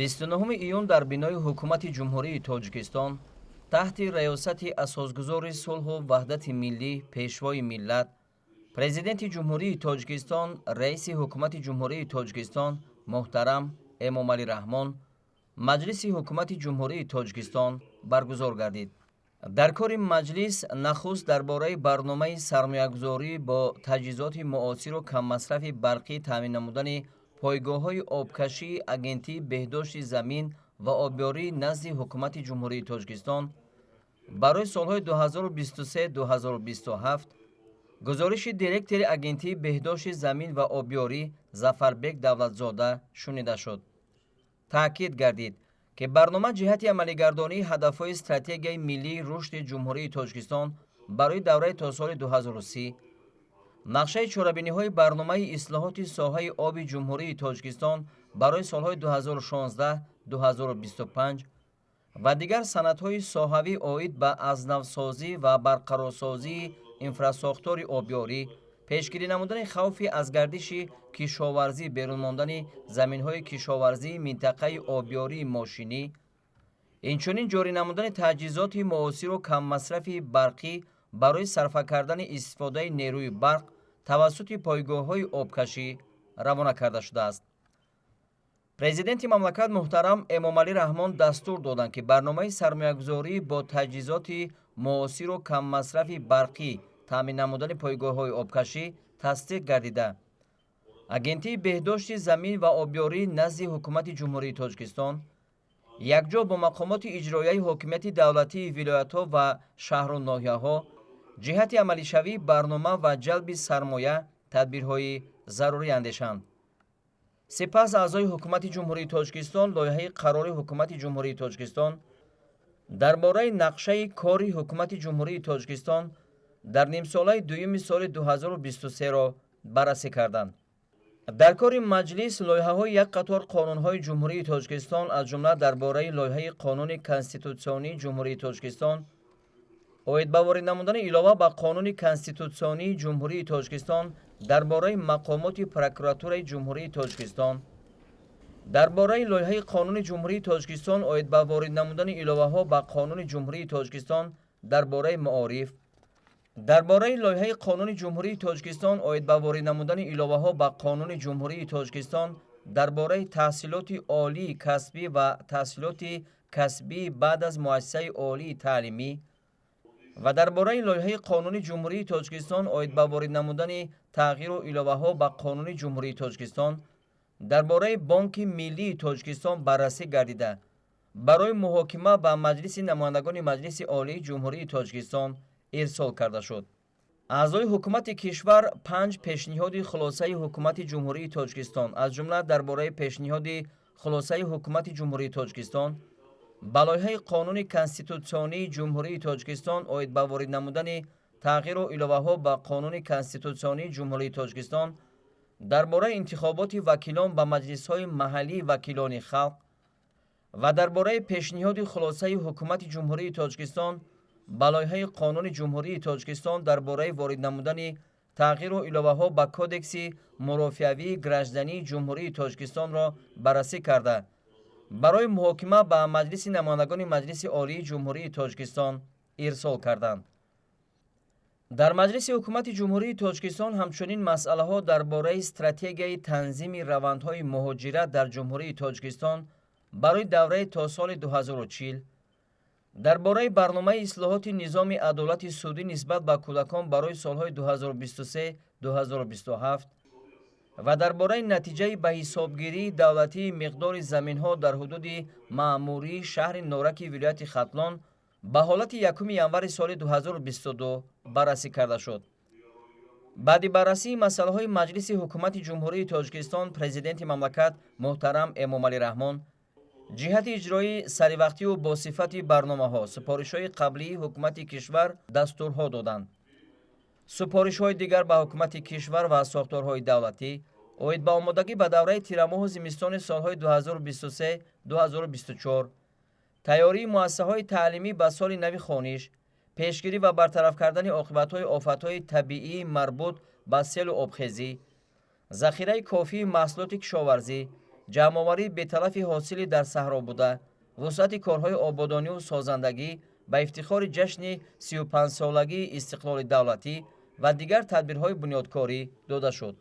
29 июн дар бинои Ҳукумати Ҷумҳурии Тоҷикистон таҳти раёсати Асосгузори сулҳу ваҳдати миллӣ, Пешвои миллат, Президенти Ҷумҳурии Тоҷикистон, Раиси Ҳукумати Ҷумҳурии Тоҷикистон муҳтарам Эмомалӣ Раҳмон Маҷлиси Ҳукумати Ҷумҳурии Тоҷикистон баргузор гардид. Дар кори маҷлис нахуст дар бораи барномаи сармоягузорӣ бо таҷҳизоти муосиру каммасрафи барқӣ таъмин намудани пойгоҳҳои обкашии Агентии беҳдошти замин ва обёрӣ назди Ҳукумати Ҷумҳурии Тоҷикистон барои солҳои 2023-2027 гузориши директори Агентии беҳдошти замин ва обёрӣ Зафарбек Давлатзода шунида шуд. Таъкид гардид, ки барнома ҷиҳати амалигардонии ҳадафҳои Стратегияи миллии рушди Ҷумҳурии Тоҷикистон барои давраи то соли 2030, нақшаи чорабиниҳои барномаи ислоҳоти соҳаи оби Ҷумҳурии Тоҷикистон барои солҳои 2016-2025 ва дигар санадҳои соҳавӣ оид ба азнавсозӣ ва барқарорсозии инфрасохтори обёрӣ, пешгирӣ намудани хавфи аз гардиши кишоварзӣ берун мондани заминҳои кишоварзии минтақаи обёрии мошинӣ, инчунин ҷорӣ намудани таҷҳизоти муосиру каммасрафи барқӣ барои сарфа кардани истифодаи нерӯи барқ тавассути пойгоҳҳои обкашӣ равона карда шудааст. Президенти мамлакат муҳтарам Эмомалӣ Раҳмон дастур доданд, ки барномаи сармоягузорӣ бо таҷҳизоти муосиру каммасрафи барқӣ таъмин намудани пойгоҳҳои обкашӣ тасдиқ гардида, Агентии беҳдошти замин ва обёрӣ назди Ҳукумати Ҷумҳурии Тоҷикистон якҷо бо мақомоти иҷроияи ҳокимияти давлатии вилоятҳо ва шаҳру ноҳияҳо ҷиҳати амалишавии барнома ва ҷалби сармоя тадбирҳои зарурӣ андешанд. Сипас аъзои Ҳукумати Ҷумҳурии Тоҷикистон лоиҳаи қарори Ҳукумати Ҷумҳурии Тоҷикистон дар бораи нақшаи кори Ҳукумати Ҷумҳурии Тоҷикистон дар нимсолаи дуюми соли 2023-ро баррасӣ карданд. Дар кори маҷлис лоиҳаҳои як қатор қонунҳои Ҷумҳурии Тоҷикистон, аз ҷумла дар бораи лоиҳаи Қонуни конститутсионии Ҷумҳурии Тоҷикистон оид ба ворид намудани илова ба Қонуни конститутсионии Ҷумҳурии Тоҷикистон дар бораи мақомоти Прокуратураи Ҷумҳурии Тоҷикистон, дар бораи лоиҳаи Қонуни Ҷумҳурии Тоҷикистон оид ба ворид намудани иловаҳо ба Қонуни Ҷумҳурии Тоҷикистон дар бораи маориф, дар бораи лоиҳаи Қонуни Ҷумҳурии Тоҷикистон оид ба ворид намудани иловаҳо ба Қонуни Ҷумҳурии Тоҷикистон дар бораи таҳсилоти олии касбӣ ва таҳсилоти касбии баъд аз муассисаи олии таълимӣ ва дар бораи лоиҳаи Қонуни Ҷумҳурии Тоҷикистон оид ба ворид намудани тағйиру иловаҳо ба Қонуни Ҷумҳурии Тоҷикистон дар бораи Бонки миллии Тоҷикистон баррасӣ гардида, барои муҳокима ба Маҷлиси намояндагони Маҷлиси Олии Ҷумҳурии Тоҷикистон ирсол карда шуд. Аъзои ҳукумати кишвар панҷ пешниҳоди хулосаи Ҳукумати Ҷумҳурии Тоҷикистон, аз ҷумла дар бораи пешниҳоди хулосаи Ҳукумати Ҷумҳурии Тоҷикистон ба лоиҳаи Қонуни конститутсионии Ҷумҳурии Тоҷикистон оид ба ворид намудани тағйиру иловаҳо ба Қонуни конститутсионии Ҷумҳурии Тоҷикистон дар бораи интихоботи вакилон ба маҷлисҳои маҳаллии вакилони халқ ва дар бораи пешниҳоди хулосаи Ҳукумати Ҷумҳурии Тоҷикистон ба лоиҳаи Қонуни Ҷумҳурии Тоҷикистон дар бораи ворид намудани тағйиру иловаҳо ба Кодекси мурофиавии граждании Ҷумҳурии Тоҷикистонро баррасӣ карда, барои муҳокима ба Маҷлиси намояндагони Маҷлиси Олии Ҷумҳурии Тоҷикистон ирсол карданд. Дар маҷлиси Ҳукумати Ҷумҳурии Тоҷикистон ҳамчунин масъалаҳо дар бораи стратегияи танзими равандҳои муҳоҷират дар Ҷумҳурии Тоҷикистон барои давраи то соли 2040, дар бораи барномаи ислоҳоти низоми адолати судӣ нисбат ба кӯдакон барои солҳои 2023-2027 ва дар бораи натиҷаи ба ҳисобгирии давлатии миқдори заминҳо дар ҳудуди маъмурии шаҳри Нораки вилояти Хатлон ба ҳолати 1 январи соли 2022 баррасӣ карда шуд. Баъди баррасии масъалаҳои маҷлиси Ҳукумати Ҷумҳурии Тоҷикистон Президенти мамлакат муҳтарам Эмомалӣ Раҳмон ҷиҳати иҷрои саривақтиву босифати барномаҳо, супоришҳои қаблии ҳукумати кишвар дастурҳо доданд. Супоришҳои дигар ба ҳукумати кишвар ва сохторҳои давлатӣ оид ба омодагӣ ба давраи тирамоҳу зимистони солҳои 2023-2024, тайёрии муассисаҳои таълимӣ ба соли нави хониш, пешгирӣ ва бартараф кардани оқибатҳои офатҳои табиии марбут ба селу обхезӣ, захираи кофии маҳсулоти кишоварзӣ, Ҷамъоварии беталафи ҳосили дар саҳро буда, вусъати корҳои ободониву созандагӣ ба ифтихори ҷашни 35-солагии истиқлоли давлатӣ ва дигар тадбирҳои бунёдкорӣ дода шуд.